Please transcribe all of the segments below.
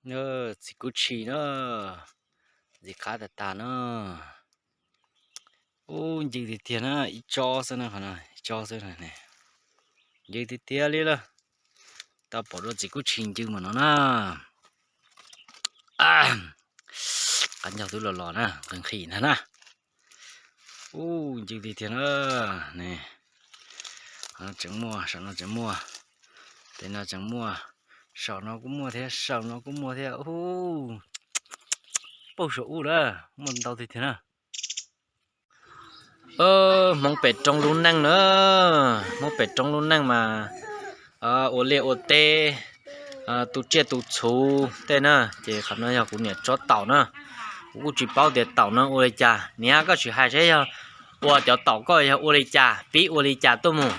Txiv kub tshis na, ntxim qab tag tag na. Ub, ncw tiag tiag na, ib tsob xwb na, qhov no ib tsob xwb na. Ncw tiag tiag li lawm. Tau pom dua txiv kub tshis ncw mas no na. Qab ncaug twb los los na, nqhis nqhis ntag na. Ub, ncw tiag tiag na. Tseem muaj, saum no tseem muaj, tej no tseem muaj, saum no kuj muaj thiab, saum no kuj muaj thiab. Ub, paub saum ub na, muaj ntau tiag tiag na. Hmoob pem roob lub neej na, Hmoob pem roob lub neej mas ua liaj ua teb, tu tsiaj tu txhuv tej na. Ces qhov no yog kuv niam tsob taum na. Kuv kuj tsis paub tias taum no ua li cas. Niam, koj sim hais seb yog ua cov taum koj yog ua li cas, pib ua li cas tuaj mus.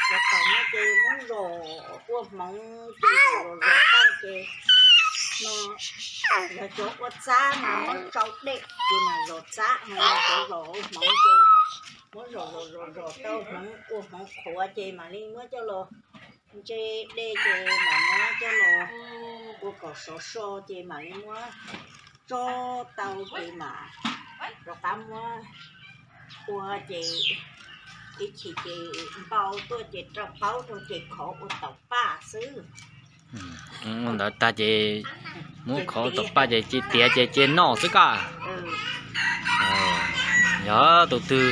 Cov taum no ces muab zom ua hmoov ces zom zom tau ces no yog cov ua txab no muab tsau dej ces mas zom txab no, cov zom ua hmoov ces muab zom zom zom zom tau hmoov ua hmoov qhuav ces mam li muab coj los ntse dej ces mam muab coj los ua kom sov so ces mam li muab tso tau ces mam rov qab muab ua ces ib chim ces npau tuaj ces rau qaub rau ces khov ua taum paj xwb. Ua ntawd tag ces muab khov taum paj ces cia tiav ces cia noj xwb koj. Yog tus twg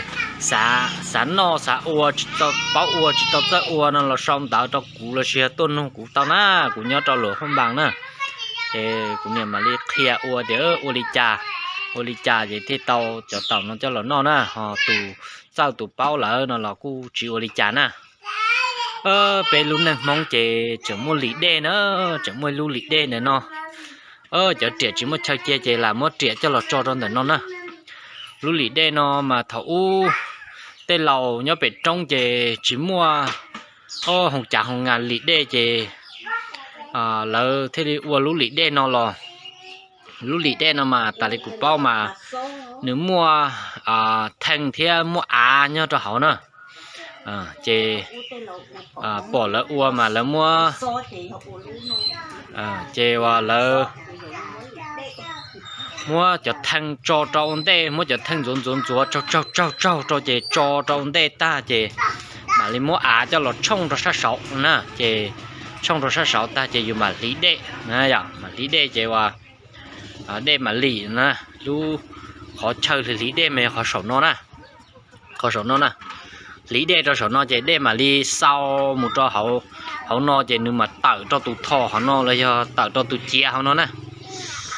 xav noj xav ua tsis tau paub ua tsis tau txawj ua no los sau ntawv rau kuv los sis yog tuaj nug kuv tau na, kuv nyob rau Luam Phaj Npas na. Ces kuv niam mam li qhia ua tias ua li cas, ua li cas ces thiaj tau cov taum no coj los noj na, ho tus txawj tus paub lawm no los kuj tsis ua li cas na. Peb lub neej Hmoob ces tseem muaj lim dej na, tseem muaj ib lub lim dej ntawm no. Cov riam tsis muaj chaw cia ces lam muab riam coj los tso rau ntawm no na. Lub lim dej no mas thaum ub tej laus nyob pem roob ces tsis muaj hoos cav hoos nas lim dej ces lawv thiaj li ua lub lim dej no los. Lub lim dej no mas tas li kuv paub mas nws muaj theej thiab muaj av nyob rau hauv na. Ces pom lawv ua mas lawv muab, ces uas lawv muab cov theej tso rau ua ntej, muab cov theej ntxuav ntxuav ntxuav tsaug tsaug tsaug tsaug rau ces tso rau ua ntej tag ces mam li muab av coj los tshooj rau sab saud na. Ces tshooj rau sab saud tag ces yus mam hliv dej na, yog mam hliv dej ces uas dej mam lim na. Lub qhov chaw hliv dej mas yog qhov saum no na, qhov saum no na. Hliv dej rau saum no ces dej mam li xau mus rau hauv no ces nws mam tawm rau tus tho hauv no los yog tawm rau tus ciav hauv no na.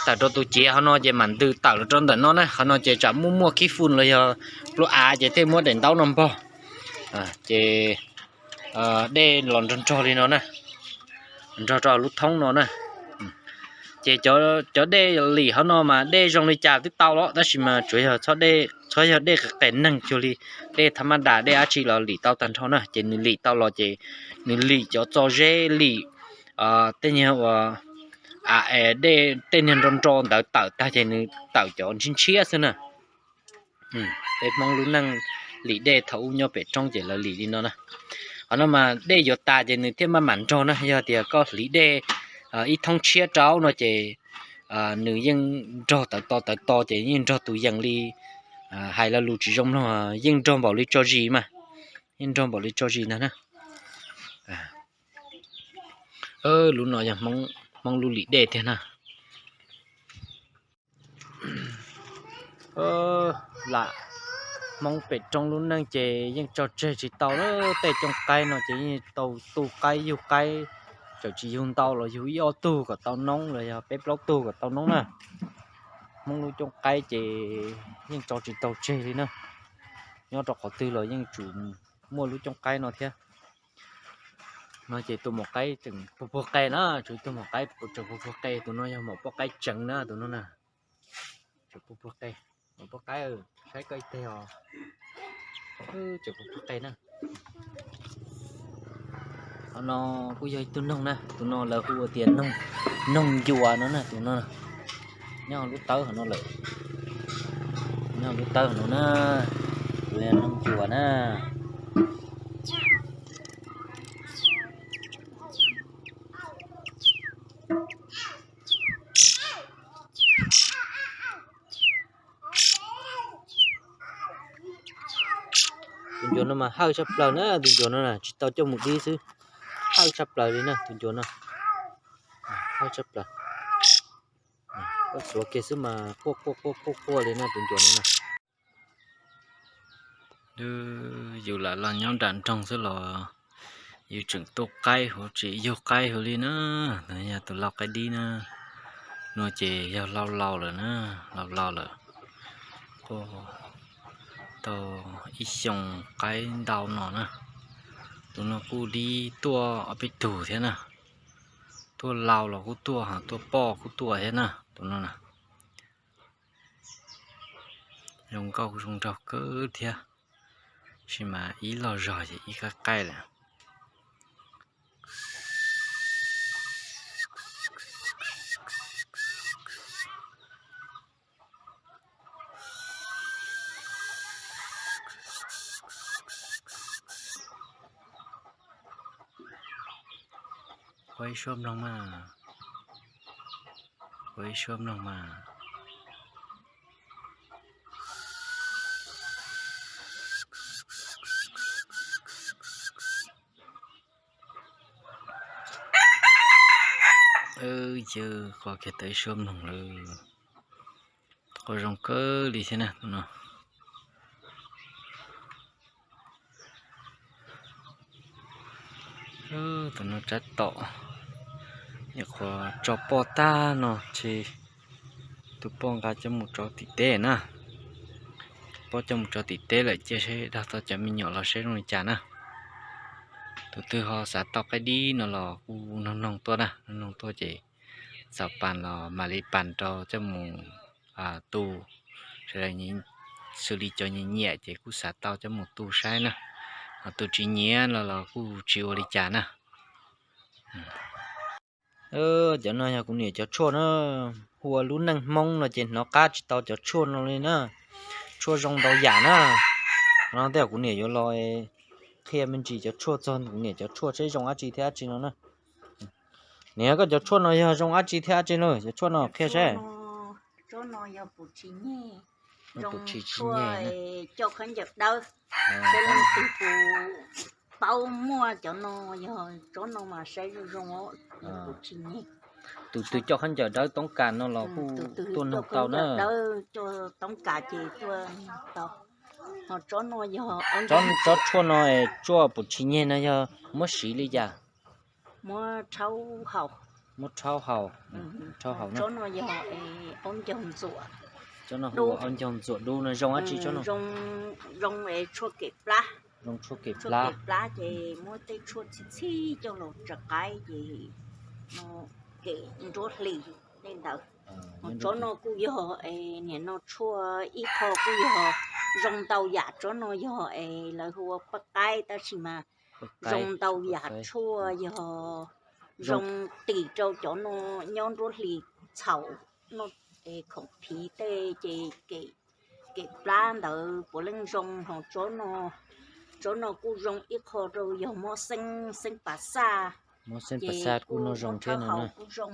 Tawm rau tus ciav hauv no ces mam ntws tawm los rau ntawm no na. Qhov no ces tsam muaj muaj khib fun los yog plua av ces thiaj muab daim ntaub no npog. Ces dej los nrog nrog li no na, nrog rau lub thoob no na. Ces cov dej lim hauv no mas dej zoo li cas twb tau los tab sis mas tsuas yog txhob yog dej qes neeg cuag li dej tha maj das dej dab tsi los lim tau tag nrho na. Ces nws lim tau los ces nws lim cov txo zeb lim tej niag uas dej tej niag nro nro ntawd tawm tag ces nws tawm cov ntshiab ntshiab xwb na. Peb Hmoob lub neej lim dej thaum ub nyob pem roob ces lawv lim li no na. Qhov no mas dej yuav tas ces nws thiaj maj mam nrog na. Yog tias koj hliv dej ib thoob tshiab rau no ces nws yeej nrog tawv to tawv to ces yeej nrog tus yees li hais lo lus tsis zoo mloog, yeej nrog npaum li tso zis mas, yeej nrog npaum li tso zis ntag na. Lub no yog Hmoob lub lim dej tiag na. Lam Hmoob pem roob lub neej ces yeej tso tseg tsis tau lawm. Tej cooj qaib no ces yeej tau tu qaib yug qaib, txawm tsis yug ntau los yug ib ob tug kom tau noob los yog peb plaub tug kom tau noob na. Hmoob lub cooj qaib ces yeej tso tsis tau tseg li na. Nyob rau qhov twg los yeej tsum muaj lub cooj qaib no thiab. No ces tus maum qaib tseem puag puag qe na, tseem tus maum qaib tseem puag puag qe, tus no yog maum poj qaib tseem na, tus no na. Tseem puag puag qe, maum poj qaib, saib koj ib teg os. Tseem puag puag qe na. Qhov no kuj yog ib tug noog na, tus no lawv hu ua tias noog ncua no na, tus no nyob lub tawb hauv no lawm. Nyob lub tawb hauv no na, tus noog ncua na. Tus ncuav no mas hawj tshaj plaws na, tus ncuav no na tsis tau coj mus dib xwb, hawj tshaj plaws li na tus ncuav no. Hawj tshaj plaws. Koj xuav kiag xwb mas quaj quaj quaj quaj quaj li na tus ncuav no na. Yus lam los nyob nram nroog xwb los yus tseem tuaj qaib huv tsis yug qaib huv li na. Yog tus lau qaib dib na, no ces yog lau laus lawm na, lau laus lawm. Quaj tau ib xyoos qaib ntau no na. Tus no kuj dib tuaj ob peb tug thiab na. Tuaj lau los kuj tuaj, ho tuaj poj kuj tuaj thiab na tus no na. Zoo nkauj zoo nraug kawg thiab, tab sis mas ib loj zog ces ib qaib qaib lawm. Ua ib suab mloog mas, ua ib suab mloog mas. Yawg, quaj kiag tau ib suab mloog lawm. Quaj zoo kawg li thiab na tus no. Tus no tsab tom, nyuam qhuav tso poj tag no ces tus poj nqa coj mus tso tim teb na. Tus poj coj mus tso tim teb lawm, cia seb dag tau cov me nyuam los seb zoo li cas na. Tus twg ho xav tau qaib dib no los kuj noog noog tuaj na, noog noog tuaj ces txaus pas los mam li pas rau coj mus tu. Sawv daws xws li cov nyiam nyiam ces kuj xav tau coj mus tu saib na. Ho tus tsis nyiam los los kuj tsis ua li cas na. Cov no yog kuv niam cov tshuaj na, hu ua lub neej Hmoob no ces hnov qab tsis tau cov tshuaj no li na. Tshuaj zoo ntau yam na. No tej zaum kuv niam yuav los qhia me ntsis cov tshuaj txog kuv niam cov tshuaj seb zoo dab tsi thiab dab tsi no na. Niam, koj cov tshuaj no yog zoo dab tsi thiab dab tsi lauj? Cov tshuaj no qhia seb. Tsob no yog pum tshis nyeg, zoo tshuaj coj khaub ncaws dawb, seb leej twg puas paub muaj cov no, yog tsob no mas saib zoo zoo, pum tshis nyeg. Tus twg coj khaub ncaws dawb toob kas no los kuj tuaj noog tau na. Dawb coj toob kas ces tuaj tau. Ho tsob no yog, tsob tshuaj no, tshuaj pum tshis nyeg no yog muab siv li cas? Muab rhaub haus. Muab rhaub haus. Rhaub haus no. Tsob no yog aub ncaug ntxuam. Tsob no hu ua aub ncaug ntxuam dub no zoo dab tsi tsob no? Zoo es tshuaj kem plab. Zoo tshuaj kem plab. Kem plab ces muab tej tshuaj txhij txhij coj los tsaws qaib ces no kem nruab hlis tej ntawd. Ho tsob no kuj yog es niam no tshuaj ib qho kuj yog zoo ntau yam, tsob no yog es lawv hu ua paj qaib tab sis mas zoo ntau yam, tshuaj yog zoo tim rau cov no nyob nruab hlis txhaum, no es khoom phiv tej ces kem plab ntawd puav leej zoo. Ho tsob no, tsob no kuj zoo ib qho rau yog mob xeeb, xeeb pas xaj, ces kuj no zoo thiab no kuj zoo.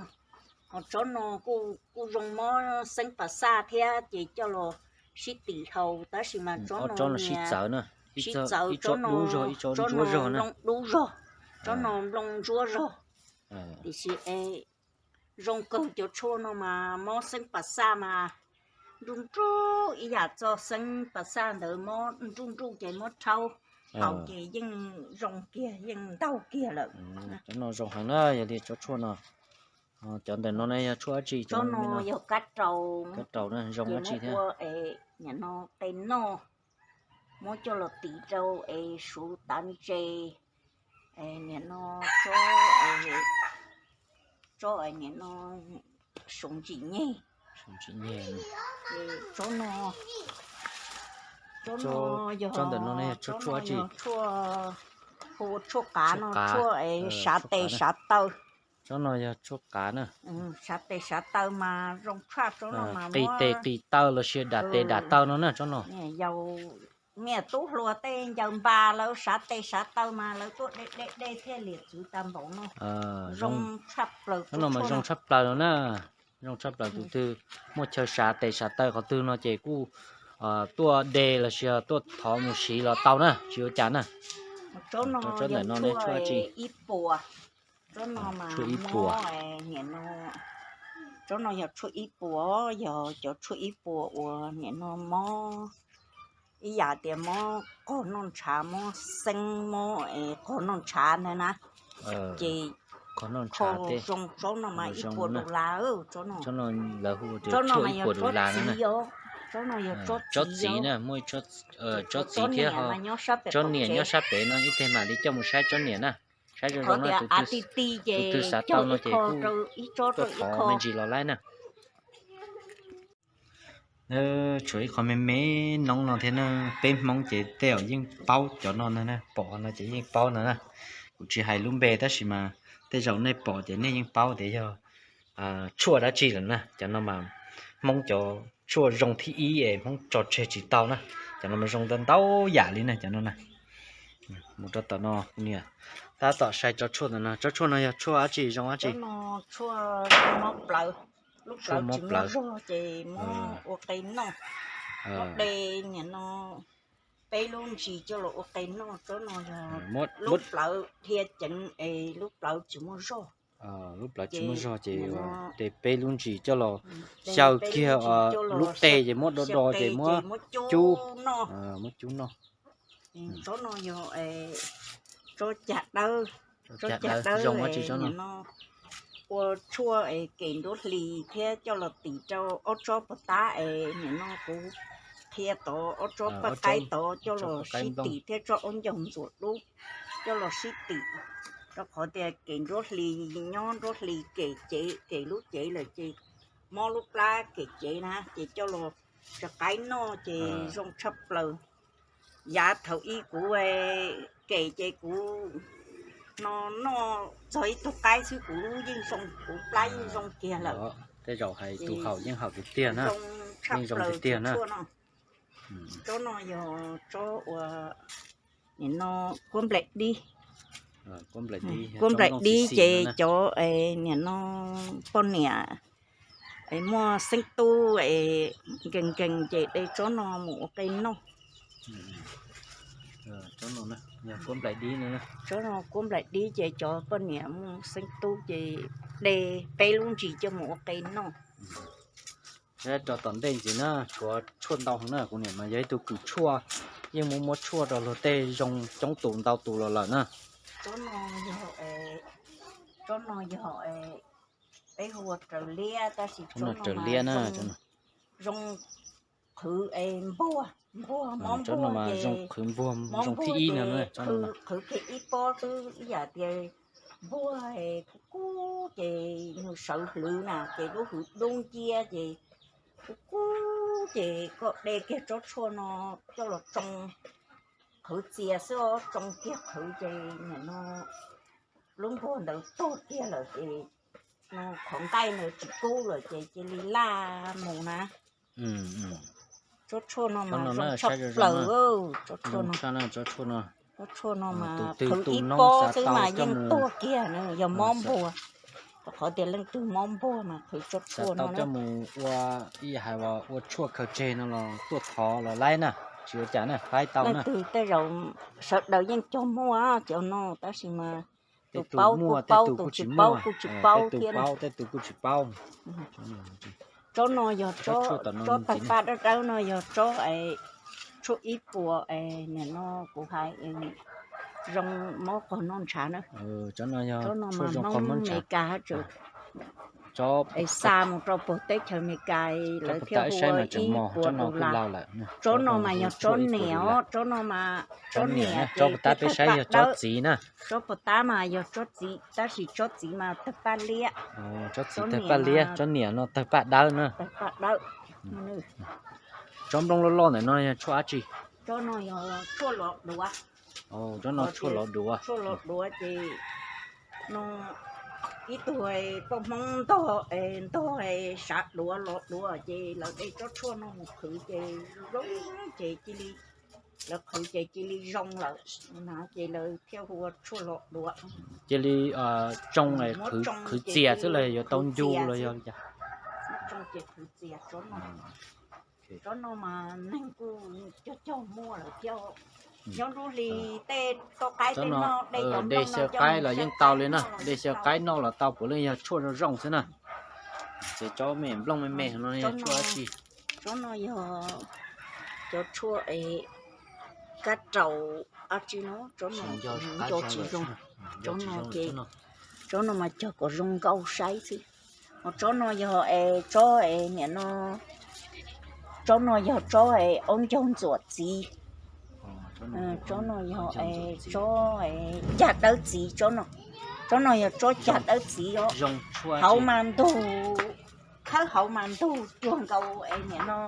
Ho tsob no kuj zoo mob xeeb pas xaj thiab ces coj los sib tim haus, tab sis mas tsob no sib txawv, tsob no nplooj dub zog, tsob no nplooj ntsuab zog. Tiam sis es zoo kawg cov tshuaj no mas mob xeeb pas xaj mas nruj nruj ib yam txog xeeb pas xaj ntawd, mob nruj nruj ces muab rhaub haus ces yeej zoo kiag, yeej ntaug kiag lawm. Cov no zoo heev na, yog li tsob tshuaj no. Cov ntawm no ne yog tshuaj dab tsi? Tsob no yog kab rau, kab rau na, zoo dab tsi thiab? Ua es niam no qe noj, muab coj los tiv rau es suv tav ntse, niam no tsob, tsob niam no suv ntsim nyeg. Tsob no, tsob no yog, tsob ntawm no yog tshuaj dab tsi? Tshuaj, hu ua tshuaj qav no, tshuaj sav tes sav taw. Tsob no yog tshuaj qav na. Sav tes sav taw mas zoo tshaj, tsob no mas qis tes qis taw los sis dam tes dam taw no na tsob no. Yau, niam tub hluas tej ncaws npas lawv sav tes sav taw mas lawv tuaj de de de thiaj liam txwv tag npaum no. Zoo tshaj plaws, tsob no mas zoo tshaj plaws no na. Zoo tshaj plaws, tus twg muaj chaw sav tes sav taw qhov twg no ces kuj tuaj de los sis tuaj thov mus siv los tau na, tsis ua cas na. Tsob ntawm no ne, tshuaj ib puas. Tsob no yog tshuaj ib puas, yog cov tshuaj ib puas uas nim no mob, ib yam tias mob qog noj ntshav, mob xeeb, mob qog noj ntshav ntag na. Ces kho zoo tsob no mas ib puas dollar. Tsob no yog tsob txiv na, muaj tsob txiv thiab ho tsob niam nyob sab pem no, ib teg mam li coj mus saib tsob niam na. Saib zoo zoo na, tus twg xav tau no ces kuj tuaj thov me ntsis los laib na. Tshuav ib qho me me noob no thiab na, peb Hmoob ces tej zaum yeej paub cov no na, pom no ces yeej paub no na. Kuv tsis hais lub npe tab sis mas tej zaum nej pom ces nej yeej paub tias yog tshuaj dab tsi lawm na. Cov no mas Hmoob cov tshuaj zoo thib ib es Hmoob tso tseg tsis tau na. Cov no mas zoo ntau ntau yam li na cov no na. Mus rau tom no, tab tom saib tsob tshuaj ntawm no, tsob tshuaj no yog tshuaj dab tsi, zoo dab tsi? Tshuaj mob plawv, ces muab ua qe noj, muab de nim no peb lub ntsis coj los ua qe noj. Tsob no yog lub plawv dhia ceev es lub plawv tsis muaj zog. Lub plawv tsis muaj zog ces de peb lub ntsis coj los xyaw kiag lub qe ces muab do do ces muab cub, muab cub noj. Tsob no yog tsob cag dawb, tsob cag dawb zoo dab tsi tsob no? Ua tshuaj es kem nruab hlis thiab coj los tim rau ob tsob puag tab es nim no kuv qhia tod ob tsob paj qaib tod coj los sib tim thiab tsob aub ncaug ntxuam dub coj los sib tim, rau qhov tias kem nruab hlis nyob nruab hlis kem cev, kem lub cev lawm ces mob lub plab kem cev na, ces coj los tso qaib noj ces zoo tshaj plaws. Yav thaum ub kuv kem ces kuv no noj txog ib tug qaib xwb kuv lub yeej zoo, kuv plab yeej zoo kiag lawm. Tej zaum hais tus haus yeej haus tiag tiag na, yeej zoo tiag tiag na. Tsob no yog tsob uas nim no kuab nplaim dib. Kuab nplaim dib ces cov nim no poj niam muaj xeeb tub es nkees nkees ces de tsob no mus ua qe noj. Tsob no kuab nplaim dib ces cov poj niam muaj xeeb tub ces de peb lub ntsis coj mus ua qe noj. Rau tom ntej ntxiv na, tshuav tshuaj ntau heev na, kuv niam mas yog ib tug kws tshuaj, yeej muab muab tshuaj rau luag tej zoo coob tus ntau tus los lawm na. Tsob no yog, tsob no yog peb hu ua raws liab, tab sis tsob no raws liab na, zoo qhwv es npuag, npuag mob npuag ces zoo qhwv npuag, zoo thib ib no, qhwv kiag ib pob xwb ib yam tias npuag kub kub ces nws sawv hlwv na ces lub hwv dub nciab ces kub kub ces koj de kiag tsob tshuaj no coj los tsoo qhwv txias xwb os, tsoo kiag qhwv ces nim no lub npuag ntawd tuag kiag lawm ces no qhov nqaij ntawd tsis kub lawm ces cia li laj mus na. Tsob tshuaj no mas zoo tshaj plaws, tsob tshuaj no mas qhwv ib pob xwb mas yeej tuag kiag na, yog mob npuag, rau qhov tias leej twg mob npuag mas qhwv tsob tshuaj no coj mus ua, ib yam hais ua tshuaj khaws tseg no los tuaj thov los laib na, tsis ua cas na, faib tau na. Leej twg tej zaum sawv daws yeej cog muaj cov no tab sis mas tus paub kuj paub, tus tsis paub kuj tsis paub thiab. Tej tus kuj tsis paub. Tsob no yog tsob tawg paj dawb dawb no yog tsob es tshuaj ib puas es nim no kuv hais zoo mob qog noj ntshav na. Tsob no mas Hmoob Amelikas hab tsa es xa mus rau puag teb chaws Amelikas lawv thiaj hu ua ib puas dollar. Tsob no mas yog tsob niam os, tsob no mas tsob niam ces thiaj tawg paj dawb. Tsob puag tab mas yog tsob txiv, tab sis tsob txiv mas tawg paj liab. Tsob txiv tawg paj liab, tsob niam no tawg paj dawb na. Tawg paj dawb. Tsob nplooj loj loj ntawm no yog tshuaj dab tsi? Tsob no yog tshuaj lov duav. Tsob no tshuaj lov duav. Tshuaj lov duav ces no ib tug poj Hmoob ntog, ntog sav duav lov duav ces lawv de tsob tshuaj no mus qhwv ces zoo ces cia li, lawv qhwv ces cia li zoo lawm na ces lawv thiaj hu ua tshuaj lov duav. Cia li tsoo qhwv txias xwb los yuav tau ncu los yog li cas? Tsoo ces qhwv txias tsob no. Tsob no mas neeg kuj cog cog muaj lawm thiab. Nyob lub hli tej toj qaib tej no, dej xyaw qaib los yeej tau li na, dej xyaw qaib noj los tau, puav leej yog tshuaj zoo zoo xwb na. Ces tsob me nplooj me me no yog tshuaj dab tsi? Tsob no yog cov tshuaj es kab raus dab tsi no, tsob no nco tsis zoo. Tsob no ces, tsob no mas cog kom zoo nkauj saib xwb. Ho tsob no yog es tsob es niam no, tsob no yog tsob es aub ncaug ntxuam txiv. Tsob no yog es tsob es cag dawb txiv tsob no. Tsob no yog tsob cag dawb txiv os. Hauv mas ntug, khawb hauv mas ntug cuag nkaus es niam no,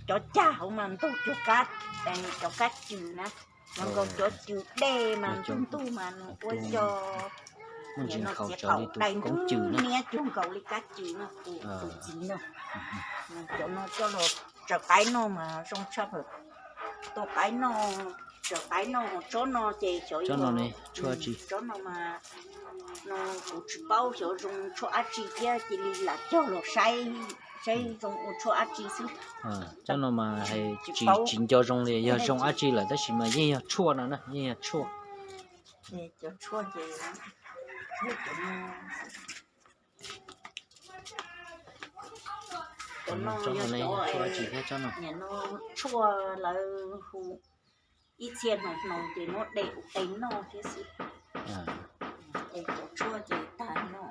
cov cag hauv mas ntug cuag kab, cov kab cws na, zoo nkaus cov cws dej mas ntug ntug mas nws ua cov niam no txiv qaum dais ntug niab cuag nkaus li kab cws no, tus txiv no. Cov no coj los tsaws qaib noj mas zoo tshaj plaws. Tua qaib noj, tsaws qaib noj, tsob no ces xyov, tsob no mas, no kuv tsis paub xyov zoo tshuaj dab tsi thiab, cia li lam cog los saib, saib zoo ua tshuaj dab tsi xwb. Tsob no mas tsis, tsis nco zoo li yog zoo dab tsi lawm, tab sis mas yeej yog tshuaj no na, yeej yog tshuaj. Cov tshuaj ces, cov no, cov no yog tshuaj dab tsi thiab tsob no? Niam no tshuaj lawv hu ib txhia hnoos hnoos ces muab de ua qe noj thiab xwb. Cov tshuaj ces tag no.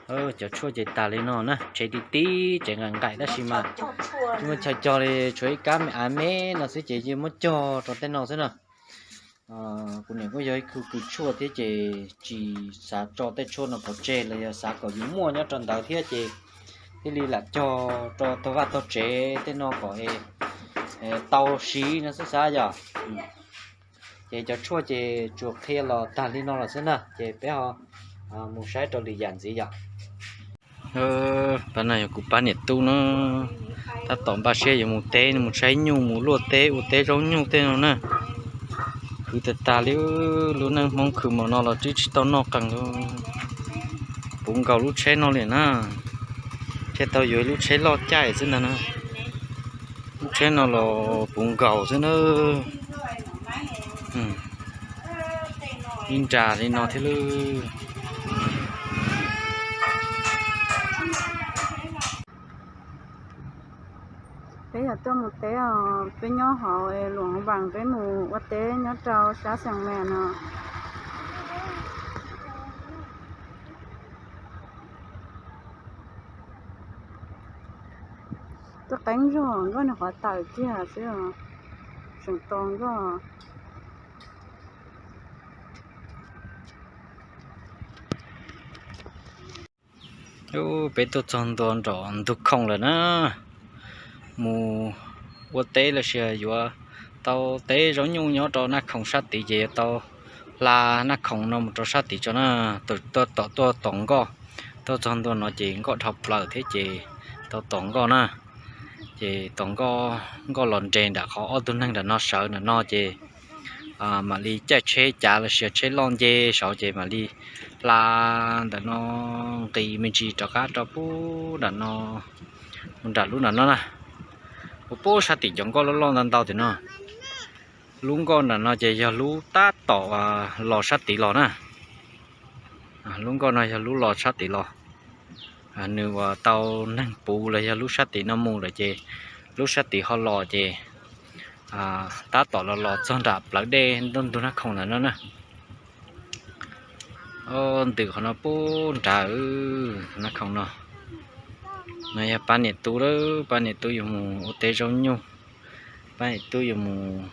Cov tshuaj ces tag li no na, tsev ti ti, tsev nqaim nqaim tab sis mas tsis muaj chaw cog li, tshuav ib kab me av me no xwb ces yeej muab cog rau tej no xwb na. Kuv niam kuj yog ib khub kws tshuaj thiab ces tsis xav tso tej tshuaj no pov tseg los yog xav kom yus muaj nyob rau ntawd thiab ces thiaj li lam cog rau tog vaj tog tsev tej no kom tau siv no xwb xav yom. Ces cov tshuaj ces tsuas qhia los tag li no lawm xwb na, ces peb ho mus saib rau lwm yam ntxiv yom. Pab no yog kuv pab niam tub na, tab tom npaj siab yuav mus teb, mus tshaib nyuj mus luaj teb ua teb zaub nyuj tej no na. Khwv tag tag li, lub neej Hmoob khwv npaum no los twb tsis tau noj qees li. Puv nkaus lub tsheb no li na, thiaj tau yuav ib lub tsheb loj caij xwb ntag na. Lub tsheb no los puv nkaus xwb na. Ib nra li no thiab lawm. Peb yog tuaj mus teb os, peb nyob hauv Luam Vas, peb mus ua teb nyob rau sab Xeem Mes no. Tuaj qeeb zog, nkoj nws qhov tawm kiag xwb, tseem tos nkoj. Peb tuaj txog ntua nram ntug khoom lawm na, mus ua teb los sis yuav tau teb zaub nyuj nyob rau Naj Khoom sab tid ces yuav tau hla Naj Khoom no mus rau sab tid tso na. Tuaj tom, tuaj tom nkoj, tuaj txog ntua no ces nkoj dhau plaws thiab ces tau tom nkoj na. Ces tom nkoj, nkoj los nres nram qhov ob tug neeg nram no sawv nram no ces mam li caij tsheb cav los sis tsheb loj nce saud ces mam li hla ntawm no, nqis me ntsis rov qab rau pub nram no, mus nram lub nram no na. Ua pub sab tim cov nkoj loj loj ntau ntau tim no. Lub nkoj nram no ces yog lub tab tom los sab tid los na. Lub nkoj no yog lub los sab tid los. Nws uas tau neeg puv los yog lub sab tim no mus lawm ces lub sab tid ho los ces tab tom los los txog nram plawv dej ntug Naj Khoom ntawm no na. Ntws qhov no pub nrad Naj Khoom no. No yog pab niam tub lawm, pab niam tub yuav mus ua teb zaub nyuj, pab niam tub yuav mus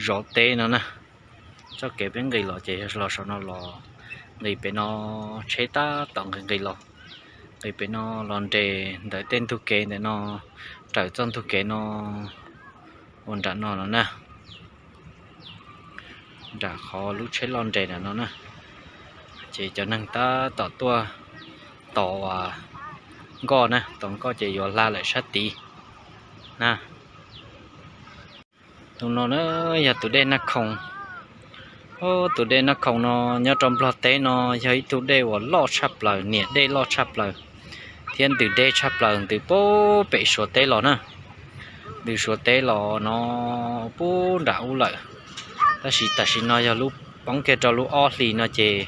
zov teb no na. Txoj kev peb nqis los ces yog los saum no los, nqis pem no, tsheb tab tom nqis nqis los, nqis pem no los nres ntawm tej ntug kev ntawm no, raws txoj ntug kev no ua nram no no na. Nram qhov lub tsheb loj nres nram no na, ces cov neeg tab tom tuaj tos nkoj na, tos nkoj ces yuav hla lawm sab tid na. Tus no na yog tus dej Naj Khoom. Tus dej Naj Khoom no nyob rau Nplog teb no yog ib tug dej uas loj tshaj plaws, niam dej loj tshaj plaws, thiab ntws deb tshaj plaws, ntws pem Suav teb los na. Ntws Suav teb los no pub nram ub lawm. Tab sis tam sim no yog lub poob kiag rau lub ob hlis no ces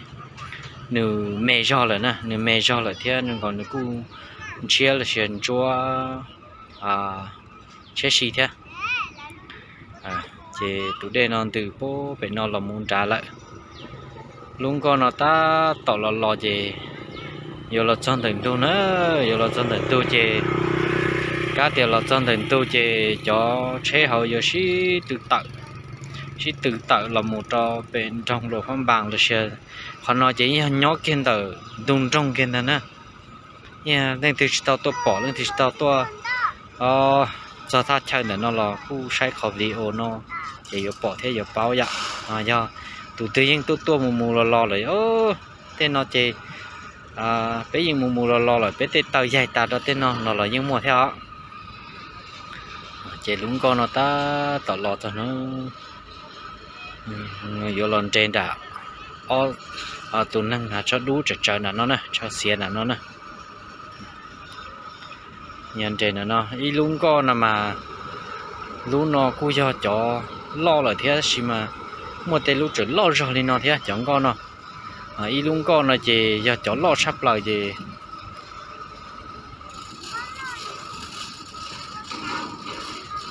nws me zog lawm na, nws me zog lawm thiab nws nkaus nws kuj ntshiab los sis ntsuab tsheb si thiab. Ces tus dej no ntws pub pem no los mus nrad lawm. Lub nkoj no tab tom los los ces yuav los txog ntawm ntug na, yuav los txog ntawm ntug ces, kab tias los txog ntawm ntug ces cov tsheb hauv yuav sib tw tawm, sib tw tawm los mus rau pem nroog Luam Phab Npas los sis qhov no ces yog nyob kiag ntawm ntug nroog kiag ntag na. Leej twg tsis tau tuaj pom, leej twg tsis tau tuaj txog thaj chaw ntawm no los kuj saib qhov video no ces yuav pom thiab yuav paub yom. Yog tus twg yeej tuaj tuaj mus mus los los lawm, tej no ces peb yeej mus mus los los lawm, peb tej taw yaig tas rau tej no no los yeej muaj thiab os. Ces lub nkoj no tab tom los txog no, yuav los nres nram ob tus neeg hnav tsho dub tsawv tsawv nram no na, tsho xiav nram no na. Yog nres nram no ib lub nkoj no mas, lub no kuj yog cov loj lawm thiab tab sis mas muaj tej lub tseem loj zog li no thiab cov nkoj no. Ib lub nkoj no ces yog cov loj tshaj plaws ces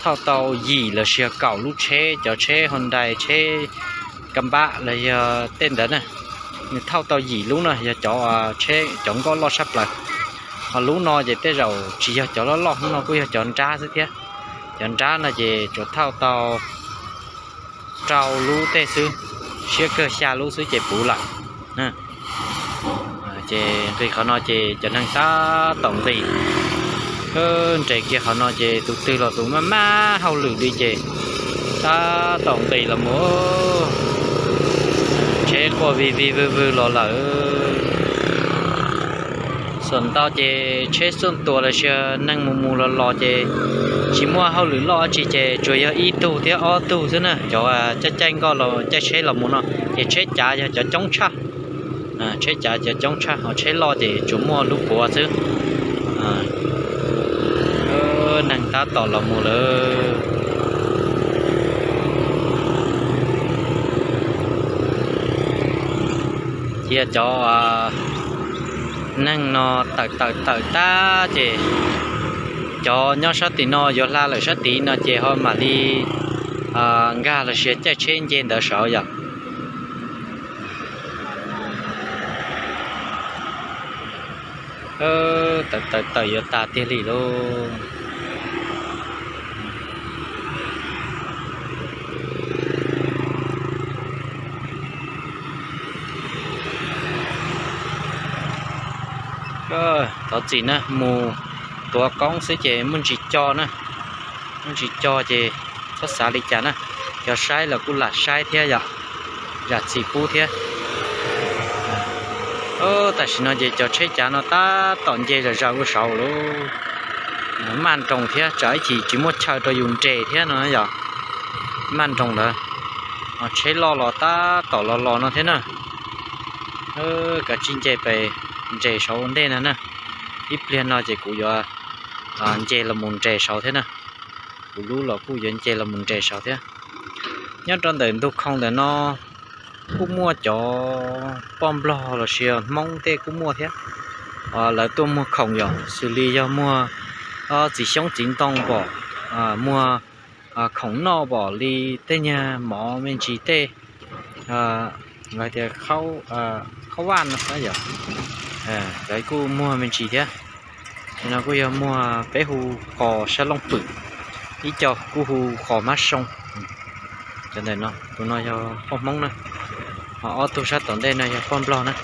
thauj tau yim los sis kaum lub tsheb, cov tsheb Hyundai, tsheb Kab Npab los yog tej ntawd na. Nws thauj tau yim lub no yog cov, cov nkoj loj tshaj plaws. Ho lub no ces tej zaum tsis yog cov loj loj, lub no kuj yog cov nrab xwb thiab. Cov nrab no ces tsuas thauj tau rau lub tej xwb, siab kawg xya lub xwb ces puv lawm. Ces nqis qhov no ces cov neeg tab tom nqis. Nres kiag qhov no ces tus twg los tus maj maj hauj lwm li ces tab tom nqis los mus. Tsheb quaj vij vij vwg vwg los lawm. Xam ntau ces tsheb xuaj tuas los sis neeg mus mus los los ces tsis muaj hauj lwm loj dab tsi ces tsuas yog ib tug thiab ob tug xwb na. Cov caij caij nkoj los caij tsheb los mus no ces tsheb cav yog cov coob tshaj. Tsheb cav cov coob tshaj, ho tsheb loj ces tsuas muaj lub puav xwb. Neeg tab tom los mus lawm. Cia cov neeg no tawm tawm tawm tag ces cov nyob sab tim no yuav hla lawm sab tid no ces ho mam li nkag los sis caij tsheb nce ntawd saud yom. Tawm tawm tawm yuav tas tiag li lauj. Thov txim na, mus tuav qoob xwb ces muaj ntsis co na, muaj ntsis co ces txhob xav li cas na. Cov saib los kuj lam saib thiab yom, zam txim pub thiab. Tam sim no ces cov tsheb cav no tab tom nce zom zaws ua saud lauj. Maj nroos thiab, tsam ib chim tsis muaj chaw rau yus nres thiab no yom. Maj nroos ntawd, tsheb loj los tab tom los los no thiab na. Kav tsij nce pes nres saud ua ntej no na. Ib pliag no ces kuv yuav nce los mus nres saud thiab na. Kuv lub los kuj yuav nce los mus nres saud thiab. Nyob rau ntawm ntug khoo ntawm no kuj muaj cov poj nplog los sis Hmoob tej kuj muaj thiab. Lawv tuaj muag khoom yom, xws li yog muag txiv xyoob txiv ntoo pom, muag khoom noj pom li tej nyuag mov me ntsis tej, hais tias khaub vaj no yom, lawv kuj muag me ntsis thiab. Tus no kuj yog muag peb hu qos sab looj pwm, ib co kuj hu qos mab soo. Cov ntawm no, tus no yog poj Hmoob na, ho ob tug sab tom ntej no yog poj Nplog na.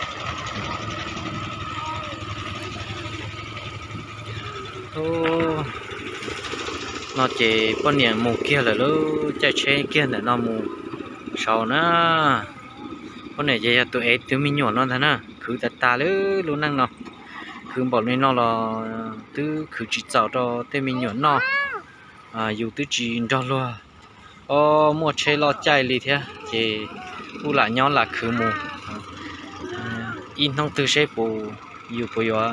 No ces poj niam mus kiag lawm lauj, caij tsheb kiag ntawm no mus saud na. Poj niam ces yog tus ev tus me nyuam no ntag na, khwv tas tas lawm lub neej no. Khwv npaum li no los twb khwv tsis txaus rau tej me nyuam noj, yus twb tsis nrog luag muaj tsheb loj caij li thiab ces kuj lam nyob lam khwv mus ib hnub twg seb puas, yus puas yuav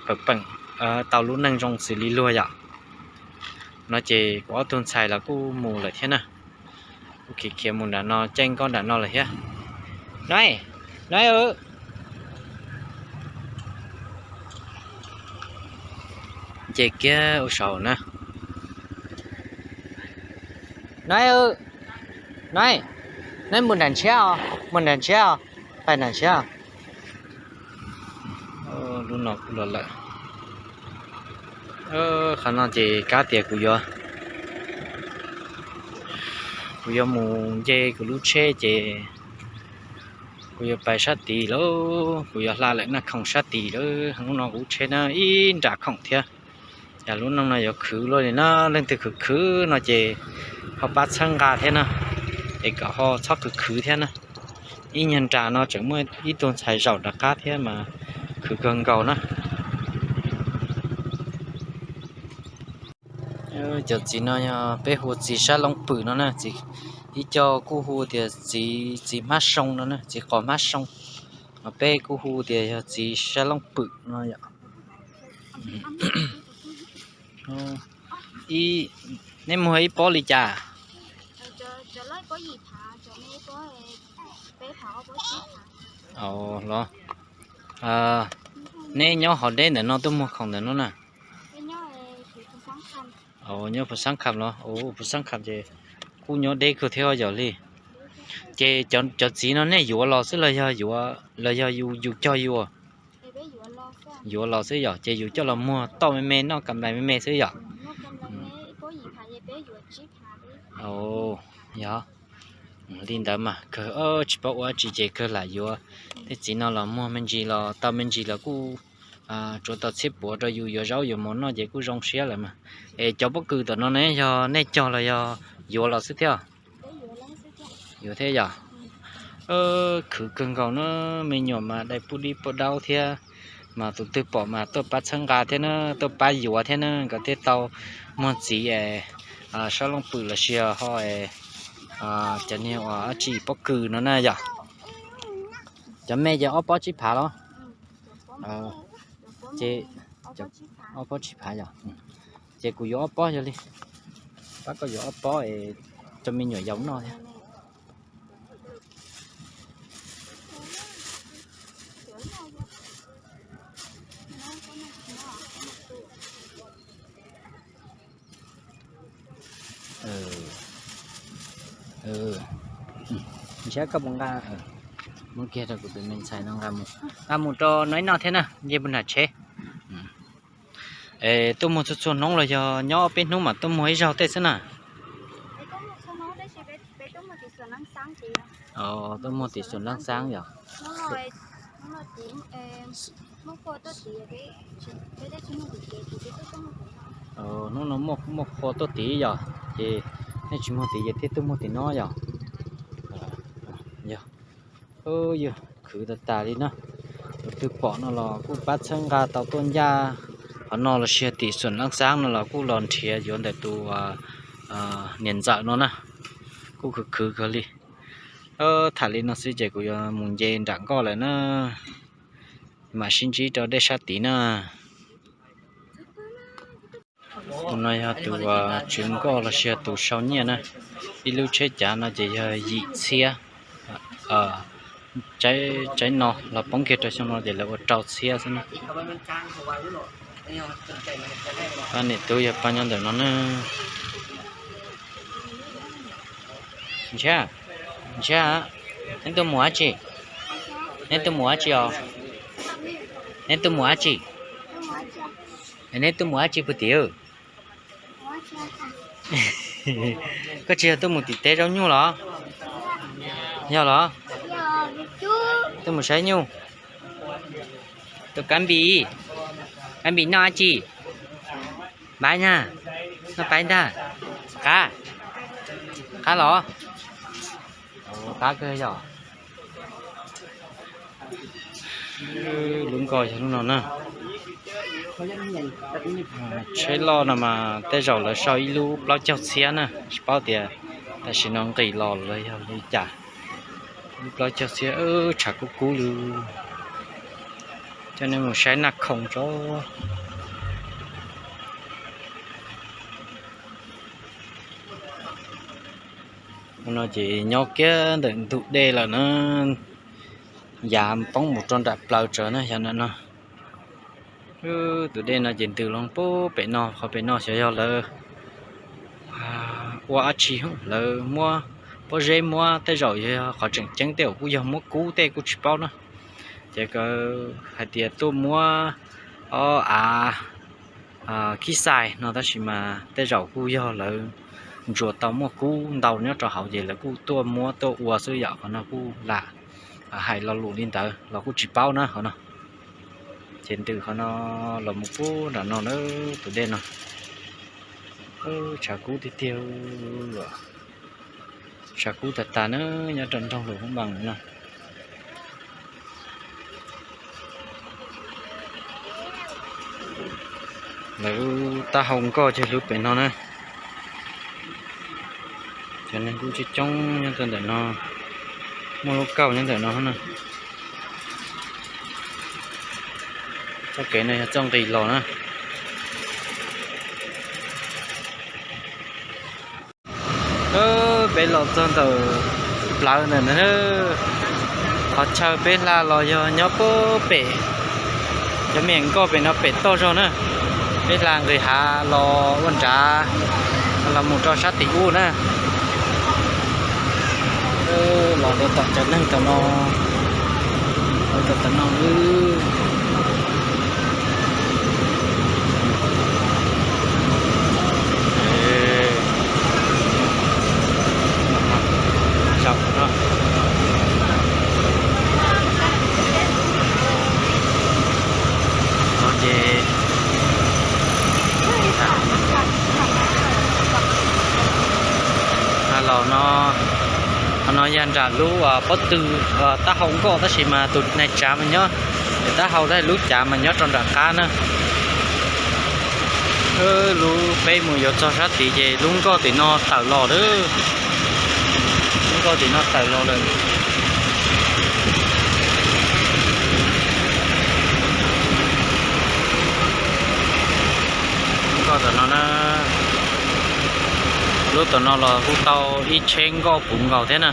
pawm peem. tau lub neej zoo xws li luag yom. No ces kuv ob tug ntxhais los kuj mus lawm thiab na. Kuj khiav khiav mus nram no, caij nkoj nram no lawm thiab. Nai, Nai, nce kiag ua saum na. Nai, Nai, Nai mus nram ntshiab os, mus nram ntshiab os, pais nram ntshiab. Lub no kuj los lawm. Qhov no ces kab tias kuv yuav, kuv yuav mus nce kuv lub tsheb ces kuv yuav pais sab tid lawm, kuv yuav hla lawm Naj Khoom sab tid lawm. Lub no kuv lub tsheb na ib nra khoom thiab. Yog lub neej no yuav khwv luaj li na, leej twg khwv khwv no ces ho pab txhawb nqa thiab na, es kom ho txhob khwv khwv thiab na. Ib nyuag nra no tseem muaj ib tug ntxhais zaum nram qab thiab mas khwv kawg nkaus na. Cov txiv no yog peb hu txiv sab loob pwm no na, ib co kuj hu tias txiv, txiv hmab soo no na, txiv qos hmab soo, peb kuj hu tias yog txiv sab loob pwm no yom. Neb muag ib pob li cas? Los, neb nyob hov deb ntawm no tuaj muag khoom ntawm no na? Nyob Phu Xab Kham los? Phu Xab Kham ces kuj nyob deb kawg thiab yom li. Ces cov txiv no nej yuav los xwb los yog, los yog yus cog yus? Yuav los xwb yom, ces yus coj los muag tauj me me noj kam nplais me me xwb yom. Yog li ntawd mas kawg tsis paub ua dab tsi ces kawg lam yuav tej txiv no los muag me ntsis los tau me ntsis los kuj tsuav tau txhiab puav rau yus yuav zaub yuav mov noj ces kuj zoo siab lawm mas. Es cov pob kws tom no ne yog nej cog los yog yuav los xwb thiab? Yuav thiab yom. Khwv kawg nkaus na, me nyuam mas dai pub dib pub daub thiab, mas tus twg pom mas tuaj pab txhawb nqa thiab na, tuaj pab yuav thiab na, nkawd thiaj tau muag txiv es sab looj pwm los sis ho es cov niag uas dab tsi pob kws no na yom. Cov me ces ob pob tsib phav los? Ces ob pob tsib phav yom. Ces kuv yuav ob pob yog li, pab koj yuav ob pob es rau me nyuam yaus noj thiab. Ntshe koj puas nqa, muab kiag rau kuv tus me ntxhais no nqa mus, nqa mus rau noj ib noj thiab na, nce puag nram tsheb. Es tuaj muag txhua txhua hnub los yog nyob peb hnub mas tuaj muag ib zaug tej xwb na? Tuaj muag tim Xuas Leej Xaab yom. Hnub no muaj qhua tuaj tim yom, ces nej tsis muag tim ces thiaj tuaj muag tim no yom. Yog, yog khwv tas tas li na. Tus twg pom no los kuj pab txhawb nqa tau tuaj ncaj qhov no los sis tim Xuas Leej Xaab no los kuj los nrhiav yuav ntawm tus niam ntxawm no na. Kuj khwv khwv kawg li. Tham li no xwb ces kuv yuav mus nce nram nkoj lawm na. Mam sib ntsib rau dej sab tid na. Tus no yog tus tswv nkoj los sis yog tus sau nyiaj na. Ib lub tsheb cav no ces yog yim txhiab. Tsaib no los poob kiag rau xyoo no ces lawv ua rau txhiab xwb na. Pab niam tub yog pab nyob ntawm no na. Ntshiab, Ntshiab, neb tuaj mus dab tsi? Neb tuaj mus dab tsi os? Neb tuaj mus dab tsi? Neb tuaj mus dab tsi puag tim? Koj tsis yog tuaj mus tim teb zaub nyuj los? Yog los? Tuaj mus saib nyuj. Tus Kab Npis, Kab Npis noj dab tsi? Npab na, noj paib ntag. Qab, qab los? Qab kawg yog. Lub nkoj yog lub no na. Tsheb loj no mas tej zaum lawv sau ib lub plaub caug txhiab na, tsis paub tias tam sim no nqis los los yog li cas. Lub plaub caug txhiab tshav kub kub li. Coj nej mus saib Naj Khoom tso. No ces nyob kiag ntawm ntug dej lawm na, yav poob mus rau nram plaws tsawv na, yog ntawm no. Tus dej no ces ntws los pub pem no, qhov pem no xyov yog lawv ua dab tsi, lawv muab pob zeb muab, tej zaum yog qhov tseem ceeb tej zaum kuj yog muab kub tej kuj tsis paub na. Ces hais tias tuaj muab ob av khib xais no tab sis mas tej zaum kuj yog lawv ntsuas tau muaj kub ntau nyob rau hauv ces lawv kuj tuaj muab tuaj ua xwb yom, qhov no kuj lam hais lo lus li ntawd los kuj tsis paub na qhov no. Ces ntws qhov no los mus pub nram no na, tus dej no. Tshav kub tiag tiag, tshav kub tag tag na, nyob rau nroog Luas Phab Npas no. Lawv lub taub hau nkoj ces lub pem no na. Cov neeg kuj coob coob nyob rau ntawm no, muaj lub kauj nyob ntawm no na. Txoj kev no yog txoj nqis los na. Peb los txog ntawm plawv ntawm no, qhov chaw peb hla los yog nyob pem, cov me nkoj pem no pem toj zog na. Peb hla nqis hav los ua nrad, los mus rau sab tim ub na. Los rau tom cov neeg tom no, rau tom tom no. Zaum no, no ces, los no, qhov no yog nram lub pob tw taub hau nkoj tab sis mas tus nais tsav mas nyob, taub hau tab lub cav mas nyob rau nram qab na. Lub peb mus yuav txog sab tid ces lub nkoj tim no tawm los lawm. Lub nkoj tim no tawm los lawm. Nkoj tom no na, lub tom no los kuj tau ib tsheb nkoj puv nkaus thiab na.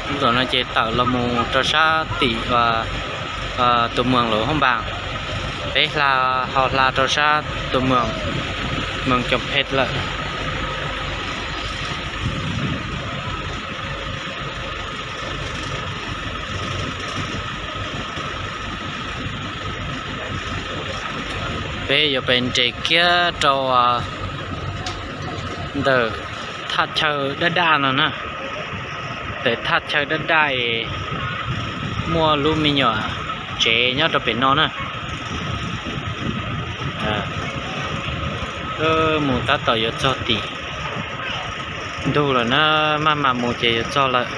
Lub tom no ces tawm los mus rau sab tim tus moos Luas Phab Npas, peb hla, ho hla rau sab tus moos, moos Coom Phem lawm. Peb yuav pes nres kiag rau ntawm thaj chaw daj daj no na. Ntawm thaj chaw daj daj es muaj lub me nyuam tsev nyob rau pem no na. Mus tab tom yuav txog tim ntug lawm na, maj mam mus ces yuav txog lawm.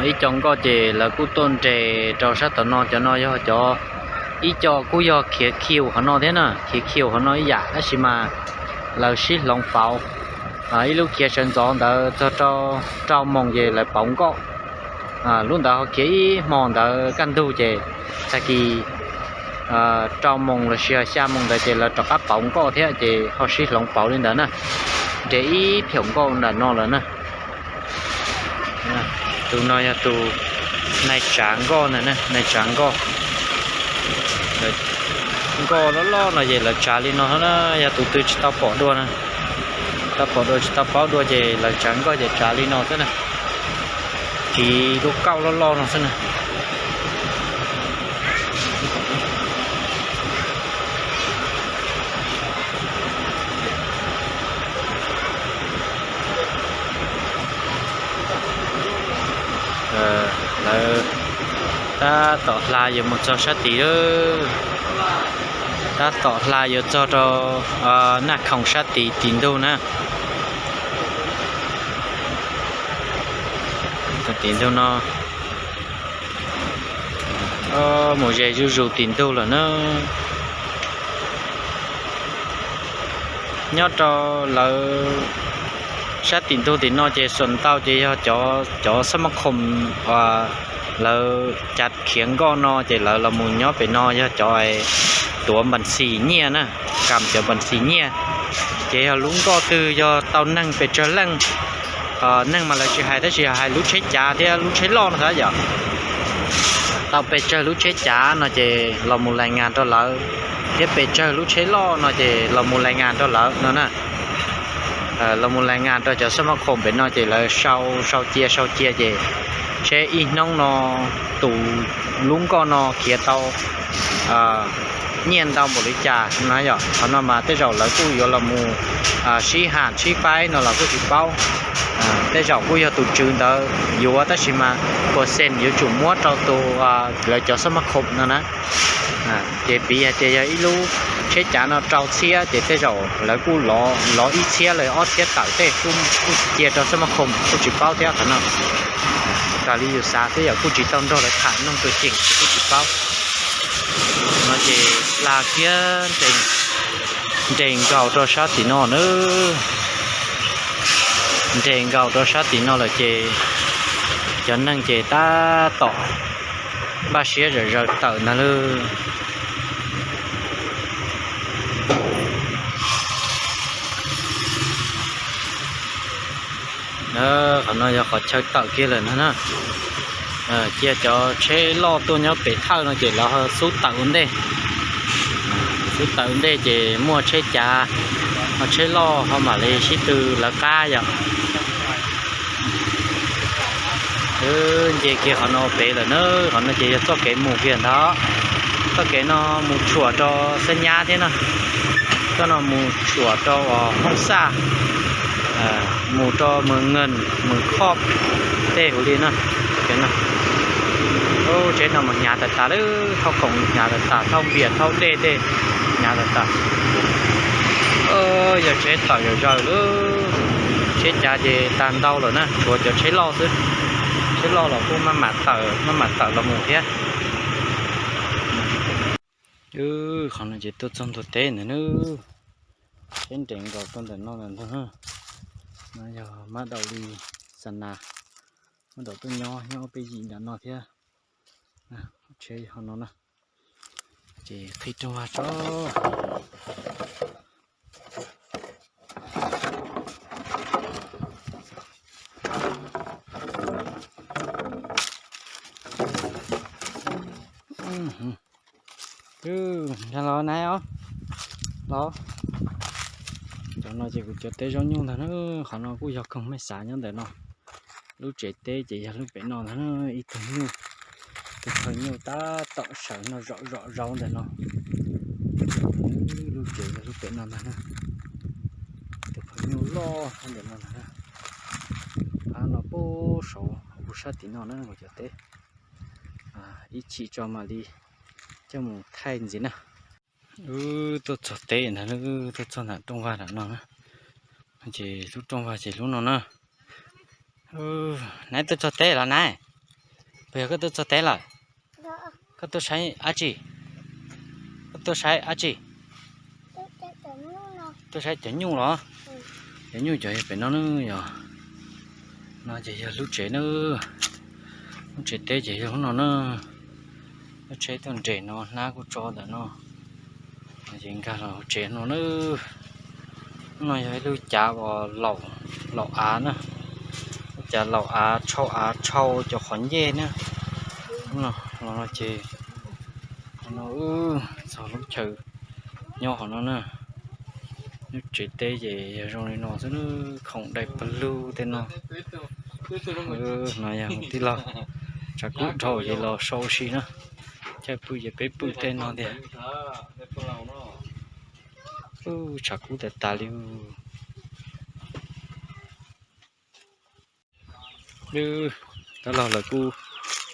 Ib co nkoj ces lawv kuj tuaj nres rau sab tom no, cov no yog cov, ib co kuj yog khiav khiu qhov no thiab na, khiav khiu qhov no ib yam tab sis mas lawv sib hloov pauv. Ib lub khiav sawv ntxov ntawd txog rau rau moos ces lawv pauv nkoj. Lub ntawd ho khiav ib hmo ntawd kaj ntug ces tag kis rau moos los sis xya moos ntawd ces lawv rov qab pauv nkoj thiab ces ho sib hloov pauv li ntawd na. Nres ib phiaum nkoj nram no lawm na. Tus no yog tus nais tsav nkoj na, nais tsav nkoj. Nkoj loj loj no ces lawv tsav li no na, yog tus twg tsis tau pom dua na, tau pom dua tsis tau paub dua ces lawv tsav nkoj ces tsav li no xwb na. Tsiv lub kauj loj loj no xwb na. Lawv tab tom hla yuav mus txog sab tid lawm. Tab tom hla yuav txog rau Naj Khoom sab tid tim ntug na. Tim ntug no mus ze zuj zus tim ntug lawm na. Nyob rau lawv Sab tim ntug tim no ces xuas ntau ces yog cov xab mab khoom lawv cav khiav nkoj no ces lawv los mus nyob pem no yog cov tuav npas xis nyiaj na, kam cov npas xis nyiaj. Ces yog lub nkoj twg yog tau neeg pes tsawg leej, neeg mas lawv tsis hais tab sis yog hais lub tsheb cav thiab lub tsheb loj no xav yom. Tau pes tsawg lub tsheb cav no ces los mus lais ngas rau lawv, thiab pes tsawg lub tsheb loj no ces los mus lais ngas rau lawv no na. Los mus lais ngas rau cov xab mab khoom pem no ces lawv sau sau cia sau cia ces seb ib hnub no tus lub nkoj no khiav tau nyiaj ntau npaum li cas no yom. Qhov no mas tej zaum lawv kuj yuav los mus sib ham sib faib no los kuj tsis paub. Tej zaum kuj yog tus tswv ntawd yuav tab sis mas percent yuav tsum muab rau tus lawv cov xab mab khoom no na. Ces piv hais tias yog ib lub tsheb cav no rau txhiab ces tej zaum lawv kuj lov ib txhiab los ob txhiab tawm tej kuj cia rau xab mab khoom kuj tsis paub thiab qhov no. Raws li yus xav xwb yom, kuj tsis tau nrog lawv tham noog tus ceem ces kuj tsis paub. No ces hla kiag nres nkaus rau sab tim no na. Nres nkaus rau sab tim no lawm ces cov neeg ces tab tom npaj siab zawm zaws tawm ntag lauj. Qhov no yog qhov chaw tawm kiag lawm ntag na. Cia cov tsheb loj tuaj nyob pem thawj no ces lawv xub tawm ua ntej. Xub tawm ua ntej ces muaj tsheb cav, ho tsheb loj ho mam li sib tw lawv qab yom. Nce kiag qhov no pem lawm na, qhov no ces yog txoj kev mus kiag ntag. Txoj kev no mus tshuam rau Xab Nyab thiab no, txoj no mus tshuam rau Hoob Xaj, mus rau Mws Nkees, Mws Khoj tej huv li na. Lub tsheb no mas hnyav tas tas lawm, thauj khoom hnyav tas tas, thauj npias thauj dej tej hnyav tas tas. Yog tsheb tawm zawm zaws lawm, tsheb cav ces tag ntau lawm na, tshuav cov tsheb loj xwb. Tsheb loj los kuj maj mam tawm, maj mam tawm los mus thiab. Qhov no ces tuaj txog ntua teb ntawm na, tsheb nres nkaus rau ntawm no ntag na. No yog Mab Daum Lis Xas Nas, Mab Daum tuaj nyob nyob peb yim nram no thiab. Tsheb ho no na, ces qhib rooj vag tso. Los nai os, los. Cov no ces kuv cov teb zaub nyuj ntag na, qhov no kuj yog koog mej xav nyob ntawm no. Lub tsev teb ces yog lub pem no ntag na, ib tug nyuj, tus phawj nyuj tab tom sawv no zom zom zaus ntawm no. Lub tsev yog lub pem no ntag na, tus phawj nyuj loj ntawm no ntag na. Qab no puag saud puag sab tim no na kuv cov teb. Ib chim tso mam li coj mus thaij ntxiv na. Wb tuaj txog teb ntag, tuaj txog nram rooj vag nram no na. Ces lub rooj vag ces lub no na. Nai tuaj txog teb los nai? Puas yog koj tuaj txog teb lawm? Koj tuaj saib dab tsi? Koj tuaj saib dab tsi? Tuaj saib cov nyuj los? Cov nyuj cov yog pem no na yog. No ces yog lub tsev na. Lub tsev teb ces yog lub no na. Lub tsheb tuaj nres no, hnab kuj tso ntawm no. Ces nkag los tsev no na. Lub no yog ib lub cav uas laum av na. Lub cav laum av tshau av tshau cov qhov ncej na. Lub no los no ces no wb txog lub chaw nyob hauv no na. Lub tsev teb ces yog zoo li no xwb, khoom dai pawg lug tej no. No yog tij laug Tshav Kub dhau ces los sau si na. Chaw pw ces peb pw tej no tiag. Tshav Kub tas tas li. Dab laug lawv kuj,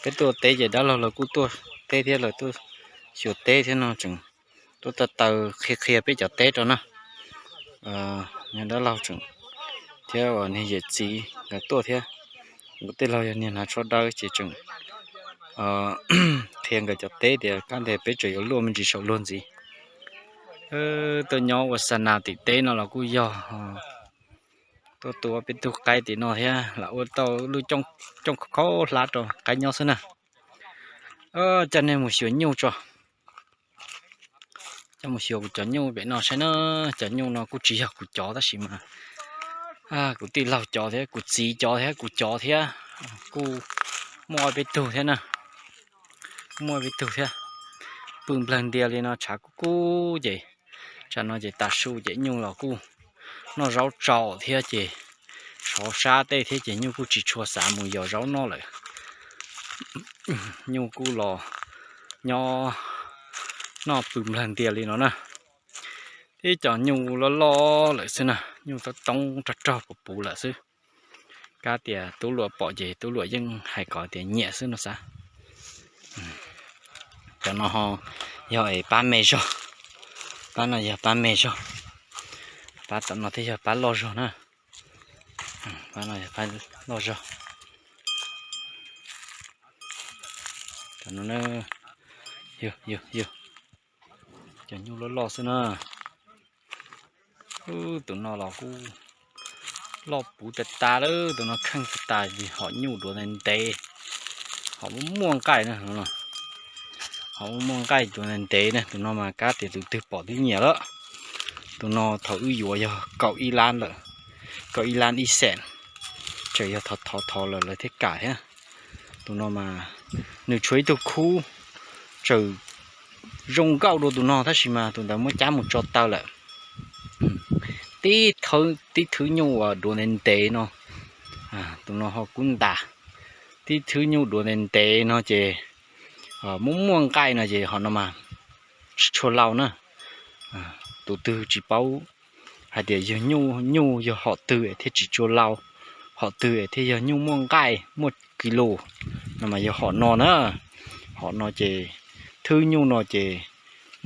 peb tuaj teb ces dab laug lawv kuj tuaj teb thiab, lawv tuaj xyuas teb thiab no tseem tuaj taw taw qhia qhia peb cov teb rau na. Dab laug tseem thiab uas niag yawm txiv nkawd tuaj thiab. Nkawd tej laug yog niag hnav tsho dawb ces tseem qhia nkawd cov teb tias kab nteg peb tseem yuav luaj me ntsis saum luag ntxiv. Tuaj nyob ua xa nas tim teb no los kuj yog Tuaj tua peb tug qaib tim no thiab lam ua tau lub cooj khaub hlab rau qaib nyob xwb na. Coj nej mus xyuas nyuj tso. Coj mus xyuas kuv cov nyuj pem no saib na. Cov nyuj no kuj tsis yog kuv cov tab sis mas kuv tij laug cov thiab kuv txiv cov thiab kuv cov thiab kuj muaj ob peb tug thiab na. Muaj ob peb tug thiab. Pw nplawg ntias li no tshav kub kub ces tsam no ces tav su ces nyuj los kuj noj zaub tsaus thiab ces sov sab tej thiab ces nyuj kuj tsis tshua xav mus yos zaub noj lawm. Nyuj kuj los nyob noj pw nplawg ntias li no na. Tib cov nyuj loj loj lawm xwb na, nyuj toob toob rog rog puv puv lawm xwb. Kab tias tub luam pom ces tub luam yeej hais kom tias nyiam xwb no xav. Cov no ho yog es pab me zog. Pab no yog pab me zog. Pab tom no thiaj yog pab loj zog na. Pab no yog pab loj zog. Cov no, yog yog yog, cov nyuj loj loj xwb na. Tus no los kuj loj puv tas tas lawm, tus no kheej tas tas vim hom nyuj duav ntev ntev, hom muaj muaj nqaij na. Hom muaj muaj nqaij duav ntev ntev na, tus no mas kab tias tus twg pom twb nyiam lawm. Tus no thaum wb yuav yog kaum ib lab lawm, kaum ib lab ib xees, tseem yog thov thov thov lawm lawv thiaj kam thiab. Tus no mas nws tshuav ib tug khub tseem zoo nkauj dua tus no tab sis mas tus ntawd muab cab mus tso taw lawm. Tib thwb nyuj uas duav ntev ntev no, tus no ho kub ntas. Tib thwb nyuj duav ntev ntev no ces muaj muaj nqaij no ces hom no mas tsis tshua laus na. Tus twg tsis paub hais tias yog nyuj, nyuj yog hom twg es thiaj tsis tshua laus, hom twg es thiaj yog nyuj muaj nqaij muaj kis lus no mas yog hom no na. Hom no ces thwb nyuj no ces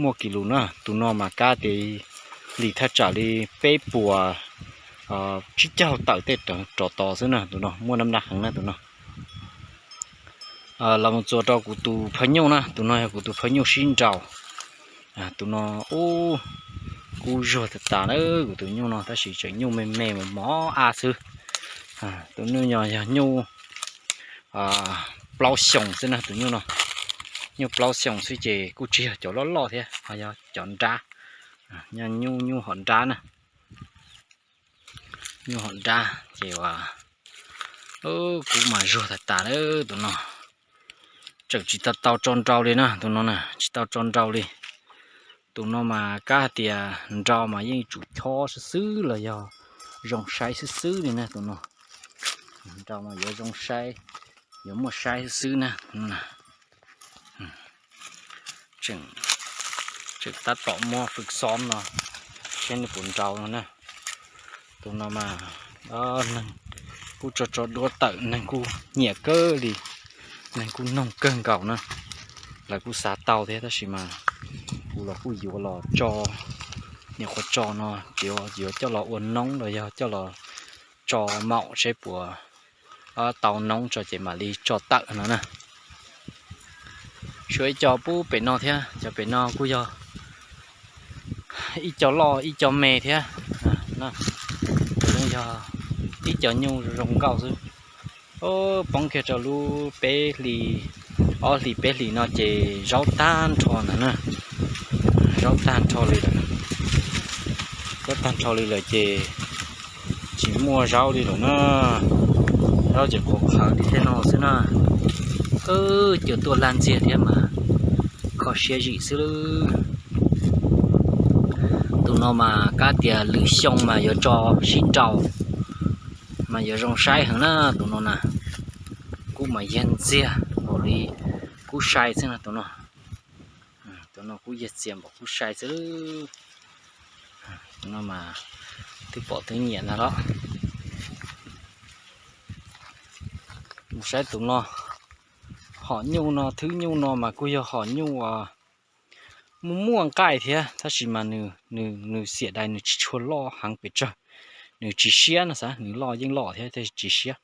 muaj kis lus na. Tus no mas kab tias li thaj tsam li peb puas tsib caug tawm tej rov tod xwb na. Tus no muaj nab nab heev na tus no. Los mus txuas rau kuv tus phaj nyuj na, tus no yog kuv tus phaj nyuj sib nraus. Tus no ub, kub zuag tas tas na kuv tus nyuj no tab sis tseem nyuj me me mos mos ab xwb. Tus nyuj no yog nyuj plaub xyoos xwb na tus nyuj no. Nyuj plaub xyoos xwb ces kuj tsis yog cov loj loj thiab, ho yog cov nrab, nyuj nyuj hom nrab na. Nyuj hom nrab ces ua, kub mas zuag tas tas na tus no. Tseem tsis tau tau tso nrau li na tus no na, tsis tau tso nrau li. Tus no mas kab hais tias nrau mas yeej tsum chob xwb xwb los yog zoo saib xwb xwb li na tus no. Nrau mas yuav zoo saib, yuav muaj saib xwb xwb na. Tseem tab tom muab fwj xob no seb nws puas nrau no na. Tus no mas neeg kuj tso tso duab tawm, neeg kuj nyiam kawg li, neeg kuj noog kawg nkaus na. Lawv kuj xav tau thiab tab sis mas kuv los kuj yuav los tso, nyuam qhuav tso no ces yuav coj los ua noob los yog coj los tso maum seb puas tau noob tso ces mam li tso tawm no na. Tshuav ib co pub pem no thiab, cov pem no kuj yog ib co loj ib co me thiab. Yog ib co nyuj zoo nkauj xwb. Poob kiag rau lub peb hlis, ob hlis peb hlis no ces zaub tag nrho ntawd na. Zaub tag nrho li lawm, zaub tag nrho li lawm ces tsis muaj zaub li lawm na. Zaub ces qhuav qhawv li tej no xwb na. Cua tuaj laj ntxiag thiab mas kho siab zim xwb. Tus no mas kab tias lwm xyoo mas yuav tso sib nraus mas yuav zoo saib heev na tus no na. Kub mas yag ntxiag npaum li kub sai xwb na tus no. Tus no kub yag txias npaum kub sai xwb. Tus no mas twb pom twb nyiam ntag los. Mus saib tus no, hom nyuj no, thwb nyuj no mas kuj yog hom nyuj muaj muaj nqaij thiab tab sis mas nws xiam dais nws tsis tshua loj heev pes tsawg. Nws tsis siab no xav, nws loj yeej loj thiab tab sis tsis siab.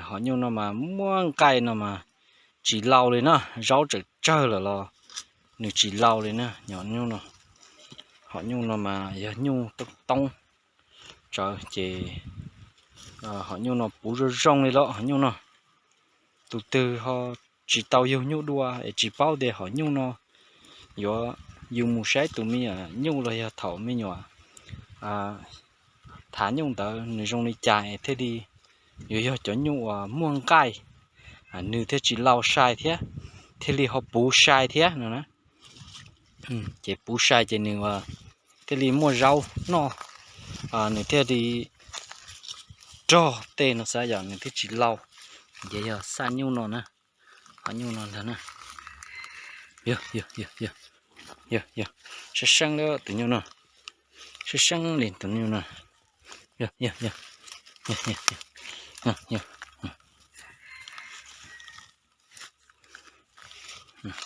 Hom nyuj no mas muaj nqaij no mas tsis laus li na, zaub tseem tsawg lawm los nws tsis laus li na. Hom nyuj no, hom nyuj no mas yog nyuj toob toob tsawv ces Hom nyuj no puv zoo zoo li los hom nyuj no. Tus twg ho tsis tau yug nyuj dua es tsis paub tias hom nyuj no yuav, yus mus saib tus me nyuam nyuj los yog thaum me nyuam thav nyuj ntawd nws zoo li cas es thiaj li yuav yog cov nyuj uas muaj nqaij, nws thiaj tsis lau sai thiab, thiaj li ho puv sai thiab no na. Ces puv sai ces nws thiaj li muaj zaub noj, nws thiaj li rog tej no xav yom, nws thiaj tsis lau. Ces yog xaj nyuj no na, hom nyuj no ntag na. Yog, yog, yog, yog, yog, yog, sab seeb li tus nyuj no, sab seeb li tus nyuj no. Yog, yog, yog, yog, yog, yog.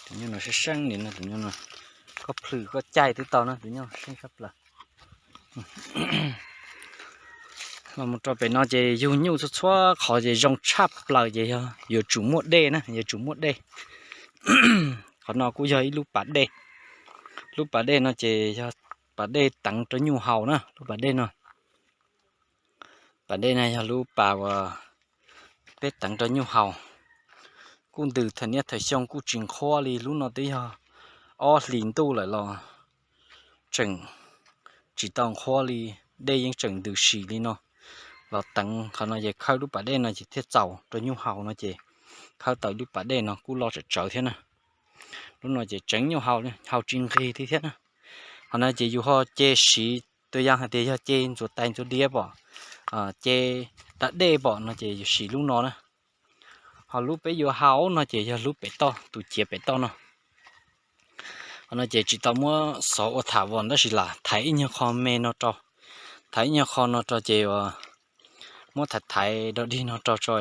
Tus nyuj no sab seeb li no, tus nyuj no, koj plhws koj caij twb tau na, tus nyuj seeb tshaj plaws. Los mus rau pem no ces yug nyuj txhua txhua qhov ces zoo tshaj plaws ces yog yuav tsum muaj dej na, yuav tsum muaj dej. Qhov no kuj yog ib lub pas dej. Lub pas dej no ces yog pas dej teev rau nyuj haus na, lub pas dej no. Pas dej no yog lub pas uas peb teev rau nyuj haus. Kuj ntws thawm niaj thawm xyoo kuj tsis nqhuab li, lub no twb yog ob hlis ntuj lawm los tseem tsis tau nqhuab li, dej yeej tseem ntws si li no. Los teev qhov no ces khawb lub pas dej no ces thiaj txaus rau nyuj haus no ces khawb tau lub pas dej no kuj loj tsawv tsawv thiab na. Lub no ces tseev nyuj haus, haus tsis nqig li thiab na. Qhov no ces yus ho ce siv, tus yam hais tias yog ce ntxuav tais ntxuav diav pom, ce da dej pom no ces yus siv lub no na. Ho lub peb yuav haus no ces yog lub pem toj, tus ciav pem toj no. Qhov no ces tsis tau muab xov ua tham vos tab sis lam thaiv ib nyuag qho me no rau, thaiv ib nyuag qho no rau ces muab thaiv thaiv dog dig no rau tso,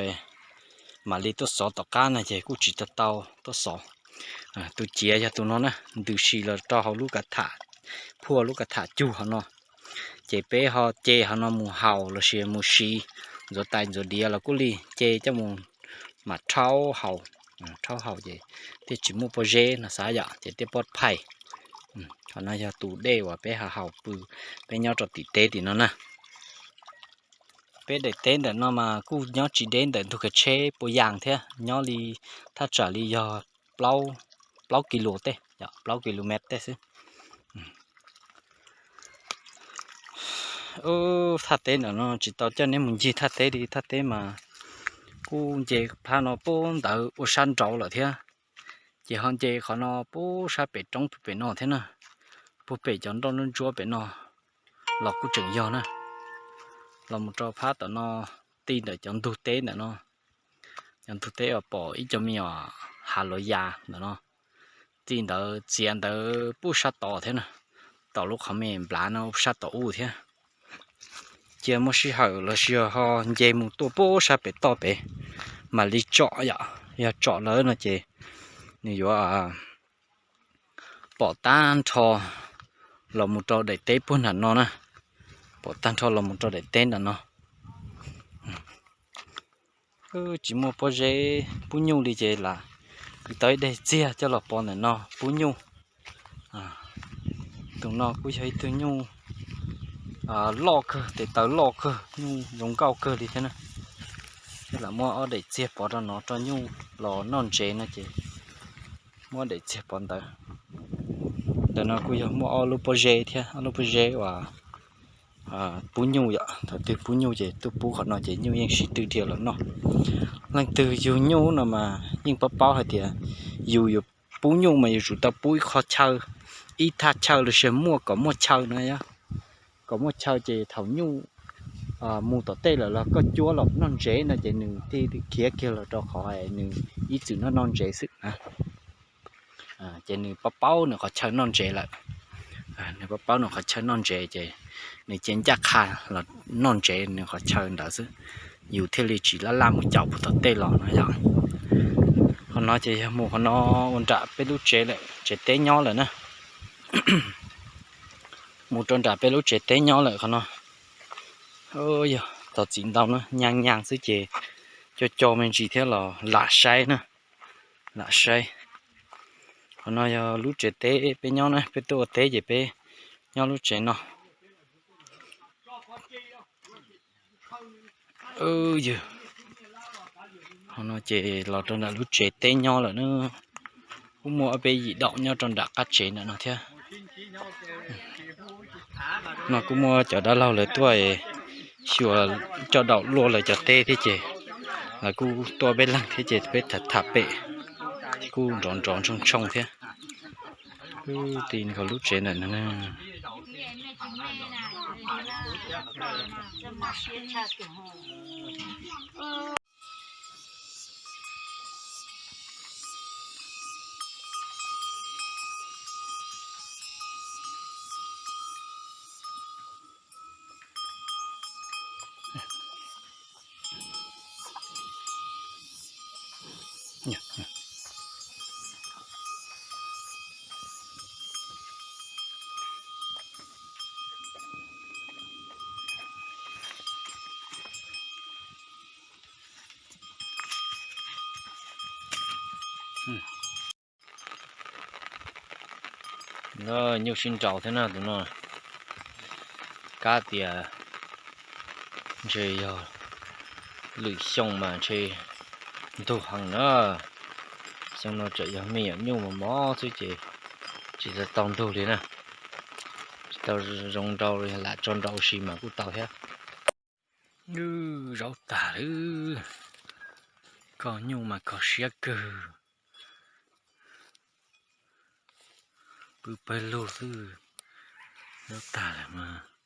mam li tuaj xov tom qab no ces kuj tsis tau tau tuaj xov. Tus ciav yog tus no na, ntws si los rau hauv lub kav tham, phua lub kav tham cug hauv no. Ces peb ho ce hauv no mus haus los sis mus siv ntxuav tais ntxuav diav los kuj li, ce coj mus mam rhaub haus, rhaub haus ces thiaj tsis muaj pob zeb no xav yom, ces thiaj poj phaij. Qhov no yog tus dej uas peb ho haus pw, peb nyob rau tim teb tim no na. Peb daim teb ntawm no mas kuj nyob tsis deb ntawm ntug kav tsheb puas yas thiab, nyob li thaj tsam li yog plaub kis lus tej, plaub kis lus mev tej xwb. Thaj teb ntawm no tsis tau coj neb mus ncig thaj teb li, thaj teb mas kuj nce plab no puag ntawd ua sab nraud lawm thiab. Ces ho nce qhov no puag sab pem roob puag pem no thiab na, puag pem cov nroj ntsuab ntsuab pem no los kuj tseem yog na. Los mus rau phab tom no, tij ntawm cov ntug teb ntawm no, cov ntug teb uas pom ib co me nyuam hav luav ya ntawm no, tij ntawd txiav ntawd puag sab tod thiab na, tom lub qhov me nplav no sab tod ub thiab. Cia muaj sij hawm los sis ho nce mus tuaj puag sab pem toj pem mam li tsom yom, yog tsom lawm no ces nws yuav pom tag nrho los mus rau daim teb puag nram no na, pom tag nrho los mus rau daim teb nram no. Tsis muaj pob zeb pub nyuj li ces lam kwv tau ib daim txiag coj los pov ntawm no pub nyuj. Tus no kuj yog ib tug nyuj loj kawg, tes taw loj kawg, nyuj zoo nkauj kawg li thiab na. Lam muab ob daim txiag pov rau no rau nyuj los noj ntsev no ces muab daim txiag pov ntawd. Ntawm no kuj yog muaj ob lub pob zeb thiab, ob lub pob zeb uas pub nyuj yom. Thaum twg pub nyuj ces tuaj pub qhov no ces nyuj yeej sib tw dhia los noj. Leej twg yug nyuj no mas yeej paub paub hais tias yus yuav pub nyuj mas yuav tsum tau pub ib qho chaw, ib thaj chaw los sis muaj kom muaj chaw no, kom muaj chaw ces thaum nyuj mus tom tej lawm los koj cuab los noj ntsev no ces nws thiaj khiav kiag los rau qhov nws ib txwm noj noj ntsev xwb na. Ces nws paub paub nws qhov chaw noj ntsev lawm. Nws paub paub nws qhov chaw noj ntsev ces nws cia ncaj qha los noj ntsev nws qhov chaw ntawd xwb, yus thiaj li tsis laj laj mus caum puag tom tej los no yom. Qhov no ces yog mus qhov no ua nram peb lub tsev lawm, tsev teb nyob lawm na. Mus rau nram peb lub tsev teb nyob lawm qhov no. Yog txog txiv ntau na, nyas nyas xwb ces co co me ntsis thiab los lam saib na, lam saib. Qhov no yog lub tsev teb peb nyob na, peb tuaj ua teb ces peb nyob lub tsev no. Ywg, hov no ces los rau nram lub tsev teb nyob lawm na. Kuj muaj ob peb yim daum nyob rau nram qab tsev ntawm no thiab. No kuj muaj cov dab laug lawv tuaj xyuas coj daum luaj lawv cov teb thiab ces lawv kuj tuaj peb leeg thiab ces peb tham tham pem, kuj nrov nrov ntshoo ntshoo thiab. Ti nkaus lub tsev ntawm no na. Nyuj sib nraus thiab na tus no. Kab tias ntshe yog lwm xyoo mas ntshe ntug heev na. Xyoo no tseem yog me nyuam nyuj mos mos xwb ces tsis tau tau ntug li na. Tsis tau zoo nraus, lam tso nraus ua si mas kuj tau thiab. Zaub tag lawm. Koj nyuj mas kho siab kawg. Pw pawg lug xwb, zaub tag lawm mas.